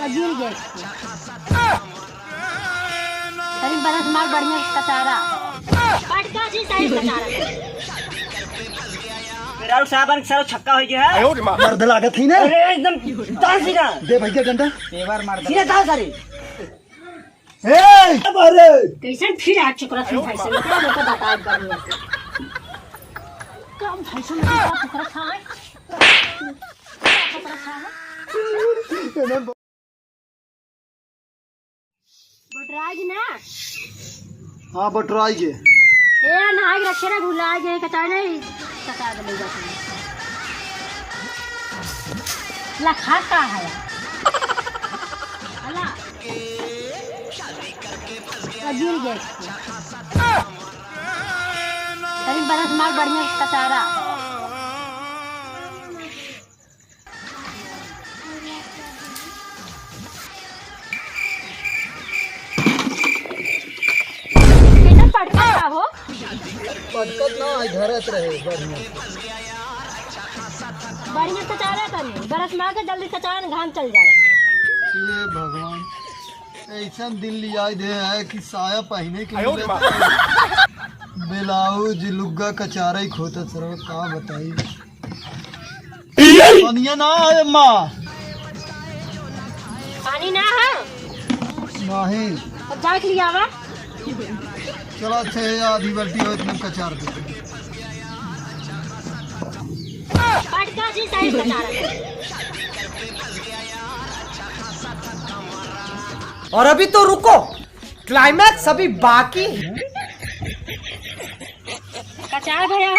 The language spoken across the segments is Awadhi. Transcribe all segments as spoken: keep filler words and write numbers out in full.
गिर गए। अरे बरस मार बढ़िया कचारा। पटका जी सही कचारा। मेरा साहब सारा छक्का हो गया है। मर्द लागत ही ना। अरे एकदम दांत सीधा। दे भैया डंडा। तेवर मार दे। सीधा दांत सारे। ए, अरे। कैसन फिर आ चुकरा था भाई से, मतलब, मतलब, बता एक बार में। कम भाई से, मतलब, चुकरा था, है? चुकरा था, है? बटराई ना? हाँ, बटराई के। ए, नहाई रखे रे, भुला गए, कचार नहीं, कचार दे ले जाते हैं। ला, खा का है? अला। गिर गए। अरे बरस मार बढ़िया कचारा। कैसन पटकत बा हो? पटकत ना है, धरत रहे बढ़िया। बढ़िया कचारा करी, बरस मार के जल्दी कचारा, घाम चल जाए। ये भगवान। ऐसन दिन लियाई दे है कि साया पहने के मिलत है। ब्लाउज, लुग्गा कचारई खोता सरवा, का बताई। पनिया ना आए माँ। पानी ना है? नहीं। अब जाके लियावा। चलो, अच्छे, आधी बाल्टी हो, इतने कचार दे। पटका जी सही कचार। और अभी तो रुको, climax अभी बाकी है। कचार भैया हो?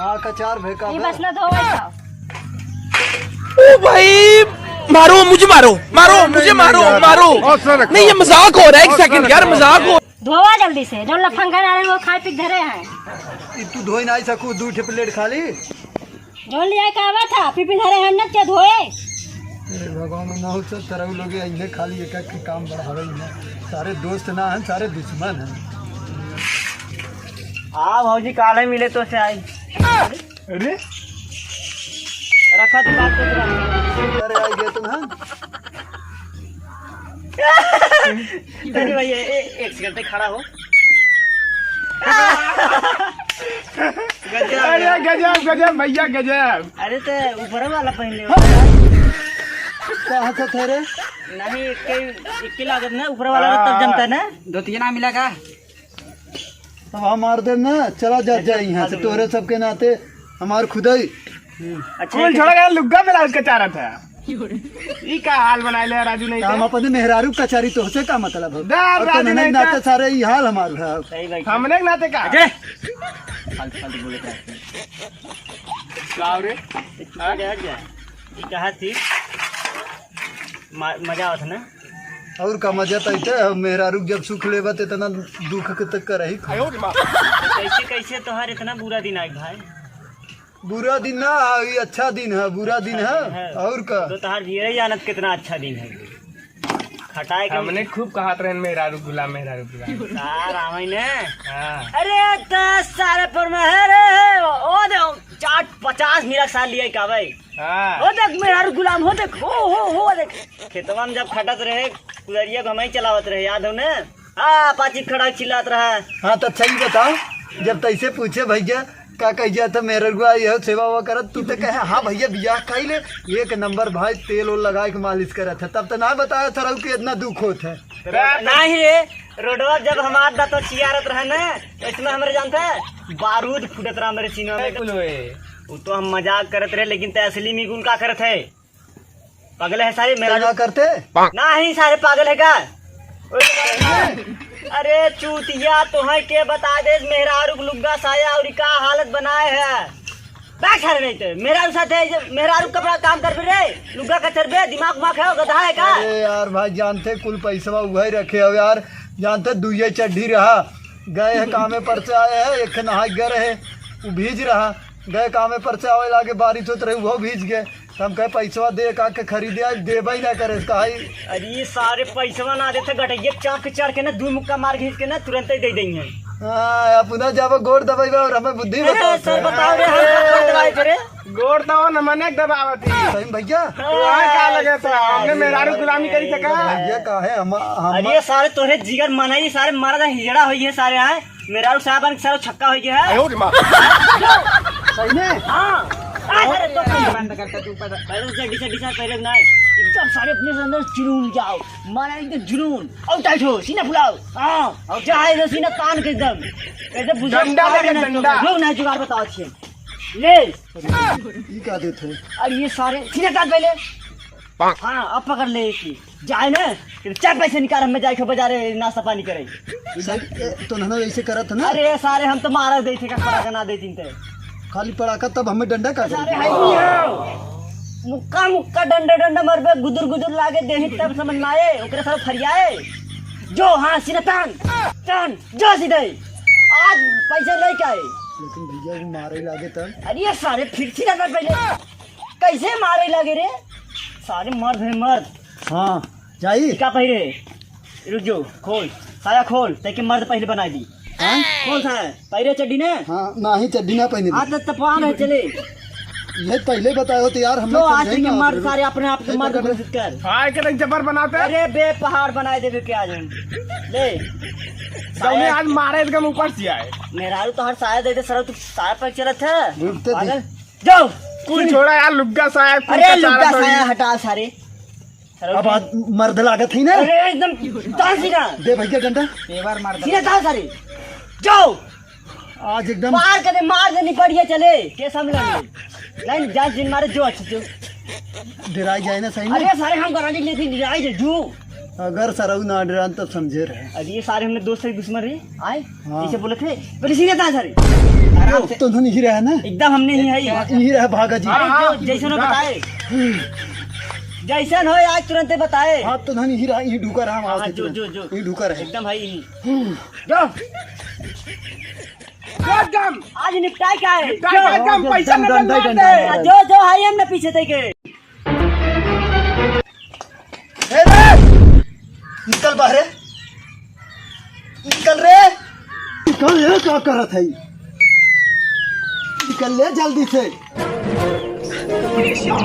हाँ, कचार भैया का ये बा। बस ना धोवे का। ओ भाई, मारो, मुझे मारो, मारो, नहीं, मुझे नहीं, मारो, यार। मारो। हौसला रखो। नहीं, ये मजाक हो रहा है, एक हौसला second, यार, रखो। मजाक हो। धोवा जल्दी से, जो लफंगन आ रहे हैं, वो खाए पी धरे हैं। ई तू धोई ना सकू, दू ठे plate खाली। जौन लिया के आवा था, पीपी धरे हन्नत के धोए। अरे भगवान, ना हो तो तरह लोग अइहे खाली एक एक के काम बढ़ावे ही ना। सारे दोस्त ना हैं, सारे दुश्मन हैं। हाँ भौजी, काले मिले तो से आई। अरे? रखा तू बात तो। अरे आई गए तुम, हाँ? अरे भाई, ए-, एक second तक खड़ा हो। गजब अरे यार। गजब, गजब भैया, गजब। अरे तो ऊपर वाला पहन ले। कहाँ से थे रे? नहीं, एक के, एक के लागत ना, ऊपर वाला हाँ। तब जमता ना। धोतिया ना मिला का? अब हम मार देब ना, चला जा, जा यहाँ से, तोहरे सबके नाते हमार खुदाई। अच्छा, कौन छोड़ा गया? लुग्गा ब्लाउज कचारत है। ई का हाल बनाए ले राजू नहीं हम तो? अपने मेहरारू कचारी, तोहसे का मतलब है? दा, और राजू तोहने नहीं नाते तो। सारे ई हाल हमार है। सही बात है। हमने के नाते का? अजय! फालतू, फालतू बोले थे। का रे? चुप रह जा। ई कहा थी? म-, मजा आवत है ना? और का मजा तो ऐसे है, मेहरारू जब सुख लेबा त इतना दुख के तक करही। तो कैसे, कैसे तोहार इतना बुरा दिन आए भाई? बुरा दिन ना, ई अच्छा दिन है, बुरा दिन है। है। और का? तो तोहार जियरे जानत कितना अच्छा दिन है। खटाए के हमने खूब कहत रहन, "मेहरारू गुलाम, मेहरारू गुलाम।" सार आवे ने। हाँ। अरे, त सारे पर में है रे, ओ दे, चार पचास मिनट साल लिया का भाई। हाँ। हो देख, मेहरारू गुलाम, हो देख, हो, हो, हो देख। खेतवा में जब खटत रहे, कुदरिया को हम ही चलावत रहे, याद हो ने? हाँ, पाची खड़ा चिल्लात रहा। हाँ, तो अच्छा ही बताओ, जब तैसे पूछे भैया, का कह जाता मेहररुआ, यह सेवा वेवा करत, तू तो कहे, "हाँ भैया, बियाह कई ले, एक नंबर भाई, तेल ओल लगा के मालिश करत है," तब तो ना बताया था रहू कि इतना दुख होत है। नहीं रे, रोडवा जब हमार दतो चियारत रहे ना, तो इसमें हमरे जानते हैं, बारूद फूटत रहा मेरे सीनों में। कुल हुए। वो तो हम मजाक करत रहे, लेकिन ते असली में कुल का करत है? पागल है सारे, मेरा तो ना जो करते। नहीं सारे, पागल है का? अरे चूतिया, तोहे के बता दे, मेहरारू के लुग्गा साया और का हालत बनाए है। बैठ सारे नहीं तो, मेहरारू साथ है, ये मेहरारू कपड़ा काम कर रे, लुग्गा कचर बे, दिमाग उमाग है, गधा है का? अरे यार भाई, जानते कुल पैसवा उहे रखे हो यार, जानते दुइये चड्ढी रहा, गए है कामे पर से आए है, एक नहाई गए रहे, वो भीज रहा, गए कामे पर से आवे लागे, बारिश होत रहे, वो भीज गए। हम कहे, "पैसवा दे, का के खरीदे, आज देबे ही ना करे," कहा ही। अरे, ये सारे पैसवा ना देते, गटैया चाप के चढ़ के ना, दू मुक्का मार घींच के ना, तुरंत ही दे देंगे। हाँ, आप उन्हें जाबो गोड़ दबाइबा और हमें बुद्धि अरे, बताओ। सर, बताओ रे, हम गोड़ दबाई थे रे। गोड़ तो न मने दबावत ही। सही में भैया? वहाँ का लगे था? हमने मेहरारू गुलामी करी था का? भैया का है? हम, हम अरे, सारे तोरे जिगर मन है, ये सारे मारा था, हिजड़ा होई है सारे, हैं? मेहरारू साहब, सारे छक्का होई है। आयो रे माँ। सही में? हाँ। आ, अरे, तो बंद करता तू, पता। पहले से डिसा, डिसा, पहले ना। एकदम सारे अपने से अंदर जुनून जाओ। मारा एकदम जुनून। और टाइट हो, सीना फुलाओ। हाँ, और चाहे तो सीना तान के एकदम। एकदम बुझा डंडा तान लेके ना डंडा। लोग ना जुगाड़ बताओ अच्छे। ले। ई का देत है? अरे ये सारे सीना तान पहले। हाँ, अब पकड़ ले एक। जाए ना, फिर चार पैसे निकाल, हमें जाए के बाजारे नाश्ता पानी करे। सर, ए, तो ना ऐसे करत है ना? अरे सारे हम तो मारा देते का पड़ा ना दे चिंते। खाली पड़ाका तब हमें डंडा का सारे करेगा? है नहीं हो। मुक्का मुक्का डंडा डंडा मरबे, गुदुर गुदुर लागे देही तब समझ में आए, ओकरे सारे फरियाए। जो हाँ, सीना तान, तान, जो सीधे। आज पैसा लेके आए। लेकिन भैया वो मारे लागे तब। अरे ये सारे फिर सीना तान पहले। कैसे मारे लागे रे? सारे मर्द है मर्द। हाँ। जाई? का पहिरे? रुक जो, खोल, साया खोल, ताकि मर्द पहले बनाई दी। हाँ? खोल साया, पहिरे चड्डी ने? हाँ, नाही चड्डी ना पहिने। हाँ, तो तपवान है, चले। ये पहले बताए होते यार, हम तो आज समझे के ना मर्द होते। सारे अपने आप के मर्द घोषित कर। हाँ, एक जबर बनाते। अरे बे, पहाड़ बनाए देबे के आज हम। ले। जौने आज मारे एकदम ऊपर से आए। मेहरारू तो हर साया दे दे, सरऊ तू साया पर चलत है। रुकते थे। पागल। जाओ। कुल छोड़ा यार, लुग्गा साया, कुल अरे का सारा लुग्गा छोड़ी। साया हटा सारे। अब आज मर्द लागत है ना? अरे एकदम तान सीधा। दे भैया डंडा। पेवर मार दे। सीधा तान सारे। जाओ। आज एकदम मार के दे, मार दे, निपट गया, चले। केस हम लेंगे। नहीं, जान जिन मारे जो अच्छे जो। डराई जाए ना सही में। अरे सारे हम गारंटी लेते डराई जे जू। अगर सरऊ ना डरान तब समझे रहे। अरे ये सारे हमने दोस्त है दुश्मन रहे। आए? हाँ। इसे बोले थे, बोले सीधे तान सारे। आराम से। तो धुन ही रहा ना? एकदम हमने ही है। हाँ, यही रहा भागा जी। अरे हाँ, जो जैसन हो बताए। जैसन हो आज तुरंते बताए। हाँ, तो धुन ही रहा, यही ढुका रहा, हाँ, जो, जो, जो। यही ढुका रहा। एकदम है यही। जो। जो एकदम। आज निपटाए का है? निपटाए का एकदम, पैसा एकदम न डंडा ही डंडा मारते। है। जो, जो है हमने पीछे थे के। ए रे! निकल बाहरे। निकल रे। निकल रे, का करत है? निकल ले जल्दी से।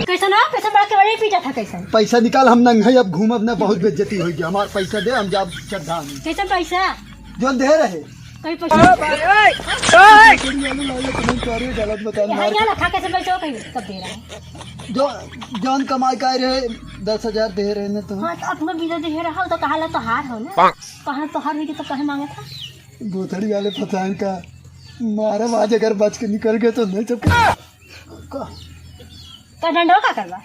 कैसन हो? कैसन बड़ा केवड़े पीटा था, कैसन? पैसा निकाल, हम नंगे अब घूमब ना, बहुत बेइज्जती होई गया। हमार पैसा दे, हम जाब चड्ढा में। कैसन पैसा? जौन दे रहे। कहीं पैसा? ओ भाई, ओए, ओए। तेरी आलू लाइए, तुम्हें चोरी गलत बता, ए, मार। हरिया लखा कैसे पैसा कहीं कब दे रहा है? जो, जौन कमाई का रहे, दस हजार दे रहे ने तो। हाँ, तो अपना बिना दे रहा हो तो कहा ला तो हार हो ना। कहाँ तो हार हुई कि तो कहे मांगे था? बोथड़ी वाले पता है का, मारा आज अगर बच के निकल गए तो नहीं तो का? का डंडवा का करबा?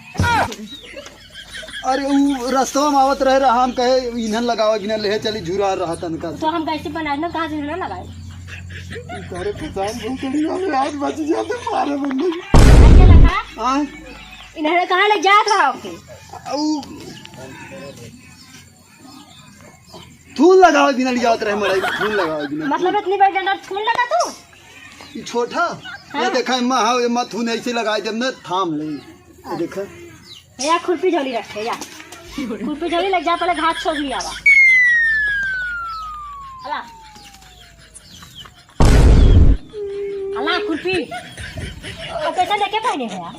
अरे, उ रस्तवा में आवत रहे रहा, हम कहे, "इन्हन लगावा, इन्हन लेहे चली, झूरा रहा तनका।" तो हम कैसे बनाए ना, कहाँ झूरा लगाए? अरे, पता नहीं, बहुत बढ़िया, हमें आज बच गया तो मारे बंदे। अरे, लगा। हाँ? इन्हन कहाँ ले जात रहा आपके? उ, थून लगावे बिना लियावत रहे मड़ई, थून लगावे बिना। मतलब, इतनी बड़ी डंडा थून लगा तू? ई छोटा? हाँ। ये देखा, एम्मा, हाँ, एम्मा थून ऐसे लगाए, जब न थाम ले। ये देखा। या खुरपी झोली रखे, या। खुरपी झोली लग जा, पहले घास छोड़ लिया बा। अला। अला, खुरपी। तो पैसा लेके पहने हो यार?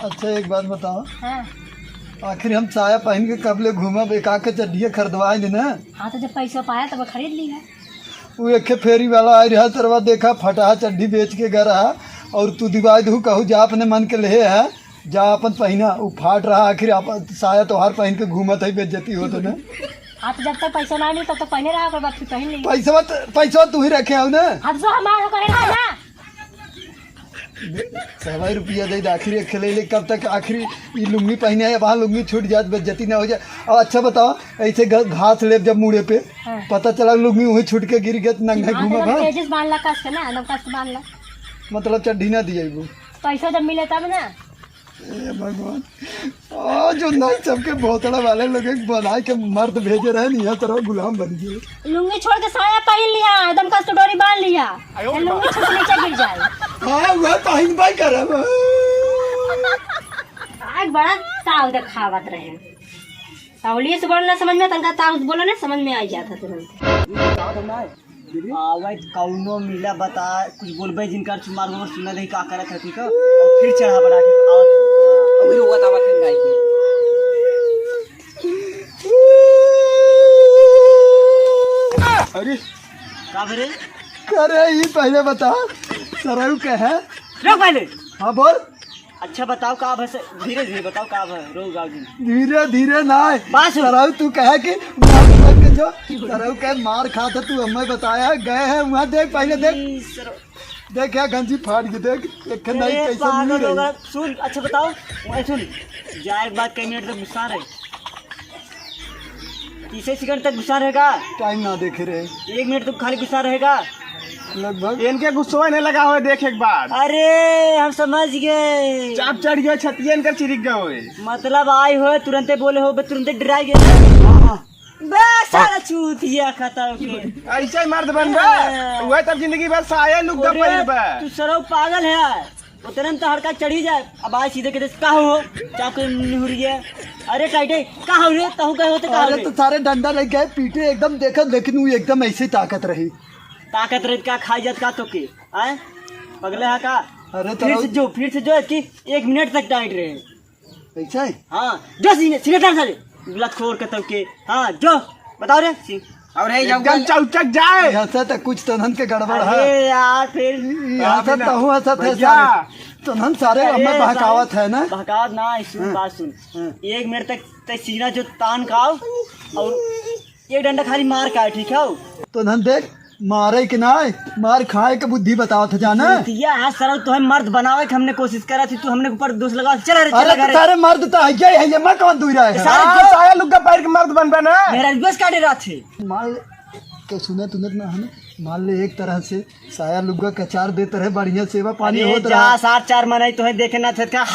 अच्छा, एक बात बताओ। हाँ। आखिर हम साया पहन के कब ले घूमब? एक आके चड्ढिया खरीदवाए दे ना। हाँ, तो जब पैसा पाया, तब खरीद ली है। वो एक फेरी वाला आए रहा, सरवा देखा, फटहा चड्ढी बेच के गए रहा, और तू दिवाई दू, कहू जा अपने मन के लेहे है, जा अपन पहिना, उ फाट रहा, आखिर आप साया तोहार पहन के घूमत है, बेइज्जती होत है ना। हाँ, तो जब तक पैसा ना मिली, तब तक पहने रहा, ओकर बाद फिर पहन ली। पैसवा त-, पैसवा तू ही रखे हो ना? हाँ, तो हमार हो, कहे रहा ना। सवाई रुपया दे, आखिर एक खेले ले, कब तक आखिर ई लुंगी पहने है, वहाँ लुंगी छूट जात, बेइज्जती ना हो जाए। अब अच्छा बताओ, ऐसे घ-, घास लेब जब मुड़े पे, हाँ। पता चला लुंगी वहीं छूट के गिर गया, तो नंगे हाँ, घूमब, तो हाँ? तेजिस बांध ला, कस के ना, एकदम कस के बांध ला। मतलब चड्ढी ना दिए वो। पैसा जब मिले तब ना। ए भगवान, आ, जो नहीं सबके भोतड़ा वाले लोग एक बनाए के मर्द भेजे रहे, नहीं है तरह गुलाम बन गए। लुंगी छोड़ के साया पहन लिया, एकदम कस के डोरी बांध लिया। आयो ये लुंगी छूट नीचे गिर जाए। हाँ, वह पहन भाई करब। आज बड़ा ताव देखावत रहे। तावलिए से बोलना समझ में, तनका ताव बोलो ना, समझ में आ जाता तुरंत। आवे त कौनो मिला बता, कुछ बोलबे जिनकर चुमार वो सुना दे का करत है, ठीक है? और फिर चढ़ा बढ़ा के आवत है। अभी रोवत आवत है गाय के। अरे। का भरे? अरे, ई पहले बता, सरऊ के है? रुक पहले। हाँ, बोल। अच्छा बताओ का भर से, धीरे धीरे बताओ का भर, रो गाओ जी। धीरे धीरे ना है। बस। सरऊ तू कहे कि मार के जो, सरऊ के मार खाते तू हमें बताया, गए हैं वहाँ देख पहले देख। ई सरऊ। देख क्या गंजी फाट के देख, एक नहीं अरे कैसे पागल मिल रही। होगा। सुन, अच्छा बताओ, वही सुन, जाए के बाद कई मिनट तक गुस्सा रहे। तीस सेकंड तक गुस्सा रहेगा। टाइम ना देखे रहे। एक मिनट तक खाली गुस्सा रहेगा। लगभग। इनके गुस्सवा नहीं लगा हुआ, देख एक बार। अरे, हम समझ गए। चाप चढ़ गए, छतिया इनकर चिरिक गए हुए। मतलब आई हो, तुरंते बोले हो, तुरंते डराई गए। हाँ। बे, सारा चूतिया खत्म के। ऐसे ही मर्द बन बे। हाँ। वह तब जिंदगी भर साया लुक दब अरे, पड़ी बे। तू सरऊ पागल है। उतरे में तो हड़का चढ़ी जाए। अब आज सीधे कहते, "का हो?" चाप के निहुर गया। "अरे टाइटे, का हो रे? तहु कहे होते का हो अरे रे?" तो सारे डंडा लेके गए पीटे एकदम देखत, लेकिन वो एकदम ऐसे ही ताकत रही। ताकत रही का खाई जात का तो के? आए? पगले हा का? अरे फिर तो से जो, फिर से जो है कि एक मिनट तक टाइट रहे। ऐसा है? हाँ, जो सीने, सीने तान सारे। लतखोर के तब के। हाँ, जो। बताओ रे, सी-, और है, एकदम जाऊंगा। चौचक जाए। यहाँ से तो कुछ तोनहन के गड़बड़ है। अरे यार, फिर ई-, यहाँ से अभी ना, तहु हंसत है भैया। सारे। तोनहन सारे अरे हमें बहकावत सारे, है ना? बहकावत ना, सुन हाँ। बात सुन। हाँ। एक मिनट तक ते सीना जो तान का आओ और एक डंडा खाली मार का, ठीक है? तोनहन देख, मारे के ना, मार खाए के बुद्धि बतावत है जाना। चूतिया, आज सरऊ तोहे मर्द बनावे के हमने कोशिश करा थी, तू हमने ऊपर दोष लगा, चल रे, चल अरे तो घरे। सारे मर्द तो है ही है, ये मैं कौन दूर रहा है? सारे हाँ, जो साया लुग्गा पैर के मर्द बनबे ना। मेरा रिक्वेस्ट काटे रहा थे। मार के सुनत उनत ना है ना, मान ले एक तरह से साया लुग्गा के अचार देत रहे, बढ़िया सेवा पानी अरे होत जा, रहा। सात चार मनई तोहे देखे ना थे का?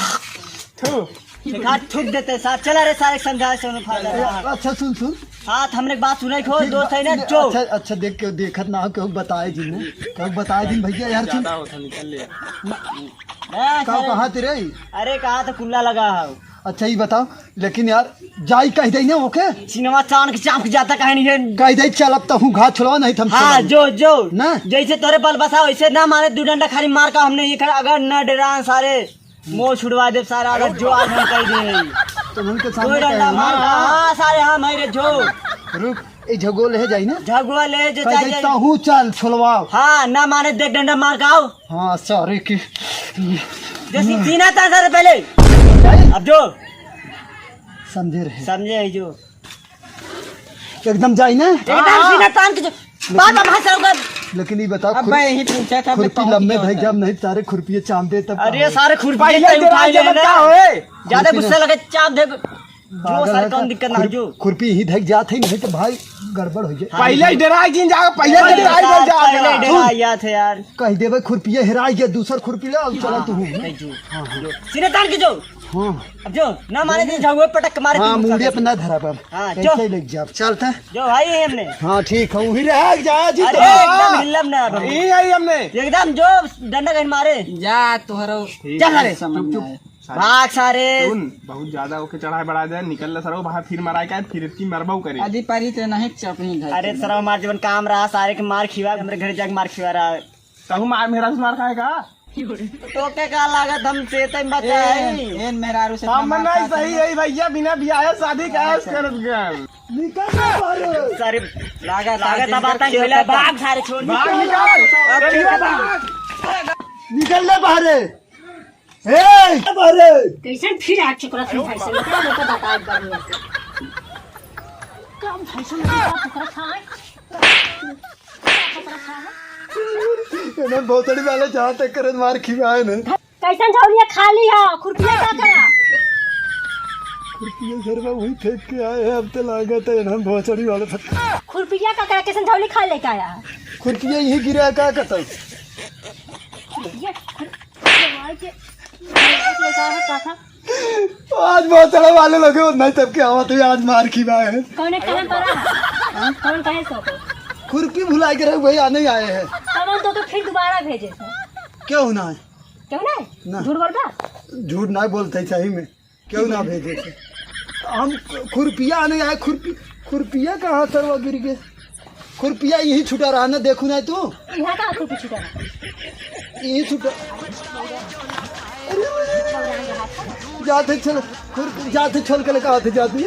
थू। एक हाथ थूक देते साथ, चला रे सारे समझाए से उन्हें फायदा अरे, रहा। अच्छा सुन, सुन। साथ हमने एक बात सुनाई खो, ठीक दोस्त है ना, बा-, जो। अच्छा, अच्छा, देख के देखत ना हो, केहू बताए दिन, केहू बताए दिन भैया यार, सुन। ज्यादा होता निकल ले। बस, का अरे। कहा तेरे? अरे, कहा तो कुल्ला लगा है। अच्छा, ये बताओ, लेकिन यार, जाई कह दे ना, ओके? सिनेमा चांद के चांप के जाता कहे नहीं है। कह दे, चल, अब तो हूँ घात छोड़वा, नहीं तो हम हाँ, चलेंगे। जो, जो। ना? जैसे तोरे बल बसा, वैसे ना माने, दो डंडा खाली मार का हमने ये खड़ा, अगर ना डरा सारे, मोह छुड़वा दे सारा, अगर जो आज हम कह दे। तो उनके सामने दो डंडा कहे, मार का, हाँ। हाँ, सारे, हाँ, मैं रे, जो। रुक, ए झगुआ ले जाई ना? झगुआ ले जे कह चाहे दे, जाए। तहू चल, छोलवाओ। हाँ, ना माने, देख डंडा मार का आओ। हाँ, सॉरी की। जैसी सीना था सर पहले। जाए? अब जो। समझे रहे। समझे है जो। एकदम जाई ना? एकदम हाँ। सीना तान के जो। बात अब हंस रहा होगा। लेकिन ये बताओ, अब खुर-, मैं यही पूछा था, खुरपी बताओ लम्बे क्या भाई होता है? जब नहीं सारे खुरपिए चाम दे तब अरे कहाँ सारे खुरपी पहले इतना जब उठा आज लेना। बता होए। ज्यादा खुरपी गुस्सा ना लगे चाप दे। जो पागल सारे है कौन का? दिक्कत ना खुर-, जो। खुरपी ही धक जात है, नहीं तो भाई गड़बड़ हो जाए। हाँ, पहले ही डरा जिन जाओ, पहले पहले डरा डरा, जाओ, पहले जाओ। डरा जात है यार। कह देबे खुरपिया हेराई गया, दूसर खुरपी ले, अब चला तू हूँ। नहीं जो। हाँ, हाँ। जो। सीने तान के जो। हाँ। अब जो, ना माने दिन झगुए पटक के मारे हाँ, तू मुड़े गुस्सा पे ना धरा पर। हाँ, कैसे जो। ले जाब? चलता। जो भाई है हमने। हाँ, ठीक है, वही रह जा जी अरे, तो। एकदम हिलब ना अब। यही आई हमने। एकदम जो डंडा कहीं मारे। जा, तोहरो चल सारे। समझ में आया। भाग सारे। सुन, बहुत ज्यादा ओके चढ़ाई बढ़ा दे, निकल ले सरो बाहर, फिर मराई का, फिर इतनी मरबऊ करे। अजी परी ते नहीं चपनी घर अरे के। सरो हमार जीवन काम रहा, सारे के मार खिवा, हमरे घर जाके मार खिवा रहा। तहु मार मेरा से मार खाएगा। तो के का लागत हम से तई बचा है। एन मेहरारू से हम इतना मार नहीं खाते सही हैं। है भैया, बिना बियाह शादी का ऐश करत गल। निकल ना बाहर। सारे लागत, लागत लागत अब आता है, पहले भाग सारे छोड़। भाग निकल। अब क्या भाग? निकल ले बाहर। ए, अरे! कैसन फिर आ चुकला तुम भाई से? इतना लोग को बता एक बार में। का भाई से मेरे साथ टकरा खा है? इन्हें भोसड़ी वाले जहाँ तक करन मार खिवाए ने। कैसन झौलिया खाली है? खुरपिया का करा? खुरपिया सरवा वही फेंक के आए हैं, अब तो लागत है इन्हें भोसड़ी वाले फट- खुरपिया का करा? कैसन झौली खा लेके आया है? खुरपिया यही गिरा है, का करता है? खुरपिया, खुर- आज बहुत सारा वाले लगे हो, नहीं तब के आवत हुए, आज मार खिवाए है। कौने कहे पड़ा है? हाँ? कौन कहे सो को? खुरपी भुला के रहे, वही आने ही आए हैं। तब हम तो, तो फिर दोबारा भेजे थे। क्यों ना है? क्यों ना है? ना। झूठ बोलता? झूठ ना बोलते सही में, क्यों ना भेजे थे? हम खुरपिया आने आए, खुरपी, खुरपिया कहाँ सरवा गिर गए? खुरपिया यही छुटा रहा ना, देखू ना तू। यहाँ का खुरपी छुटा रहा? यही छुटा। जाते चल, खुर-, जाते चल के लगा, आते जाते।